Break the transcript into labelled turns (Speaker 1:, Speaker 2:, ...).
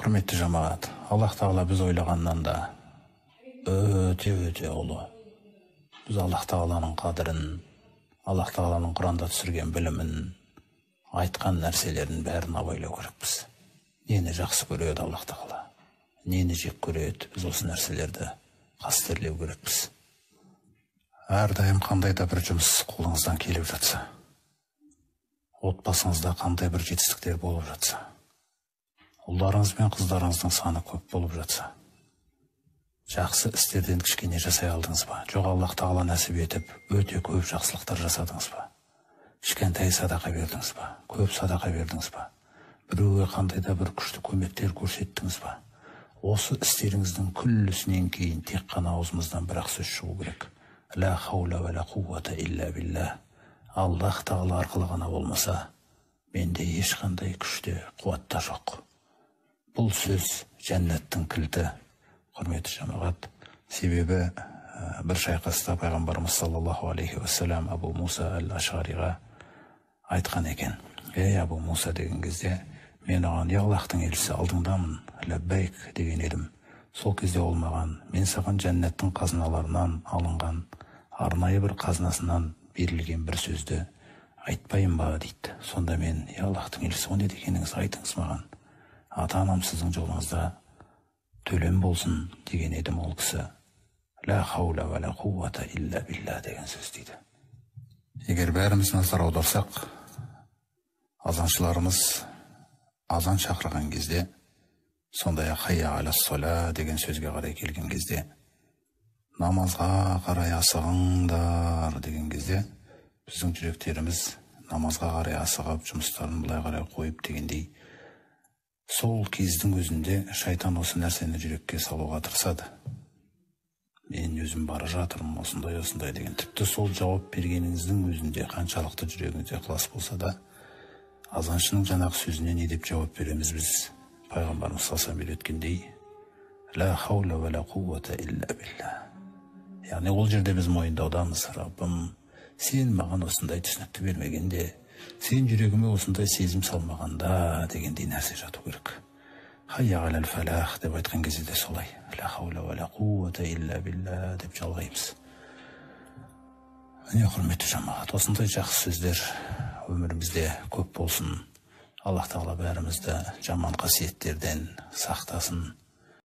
Speaker 1: Құрметті жамағат, Аллах тағала біз ойлағаннан да өте-өте ұлы. Біз Аллах тағаланың қадірін, Аллах тағаланың Құранда түсірген білімін, айтқан нәрселерін бәрін абайлау керекпіз. Нені жақсы көреді Аллах тағала, нені жек көреді, біз осы нәрселерді қастерлеу керекпіз. Әрдайым қандай да бір жұмыс қолыңыздан келіп жатса, отбасыңызда қандай бір жетістіктер болып жатса, ұлдарыңыз бен қыздарыңыздың саны көп болып жатса, жақсы істерден кішкене жасай алдыңыз ба? Жоқ, Аллах тағала нәсіп етіп, өте көп жақсылықтар жасадыңыз ба? Кішкентай садақа бердіңіз ба? Көп садақа бердіңіз ба? Біреуге қандай да бір күшті көмектер көрсеттіңіз ба? Осы істеріңіздің күллісінен кейін тек қана аузымыздан бір-ақ сөз шығу керек. Ла хаула уа ла қуввата илля билла. Аллах тағала арқылы ғана болмаса, менде ешқандай күш те, қуат та жоқ. Бұл сөз жәннаттың кілті, құрметті жамағат. Себебі бір шайқаста пайғамбарымыз саллаллаху алейхи уассалам Абу Муса әл-Ашғариға айтқан екен. Ей, Абу Муса деген кезде, мен оған, я Аллахтың елшісі, алдыңдамын, ләббайк деген едім. Сол кезде ол маған, мен саған жәннаттың қазыналарынан алынған арнайы бір қазынасынан берілген бір сөзді айтпайын ба дейді. Сонда мен, я Аллахтың елшісі, о не дегеніңіз, айтыңыз маған. Ата-анам сіздің жолыңызда төлем болсын деген едім. Ол кісі ла хаула уа ла қуввата илля билла деген сөз дейді. Егер бәріміз назар аударсақ, азаншыларымыз азан шақырған кезде, сондай-ақ хайя аляс-сала деген сөзге қарай келген кезде, намазға қарай асығыңдар деген кезде, біздің жүректеріміз намазға қарай асығып, жұмыстарын былай қарай қойып дегендей, сол кездің өзінде шайтан осы нәрсені жүрекке салуға тырысады. Мен өзім бара жатырмын, осындай, осындай деген. Тіпті сол жауап бергеніңіздің өзінде қаншалықты жүрегіңізде ықылас болса да, азаншының жаңағы сөзіне не деп жауап береміз біз? Пайғамбарымыз саллаллаху алейхи вассалам үйреткендей, ла хаула уа ла қуввата илля билла. Яғни ол жерде біз мойындаудамыз, Раббым, сен маған осындай түсінікті бермегенде, сен жүрегіме осындай сезім салмағанда дегендей нәрсе жату керек. Хайя алал фалах деп айтқан кезде де солай. Ла хаула уа ла қуввата илля билла деп жалғаймыз. Міне, құрметті жамағат, осындай жақсы сөздер өмірімізде көп болсын. Аллах тағала бәрімізді жаман қасиеттерден сақтасын.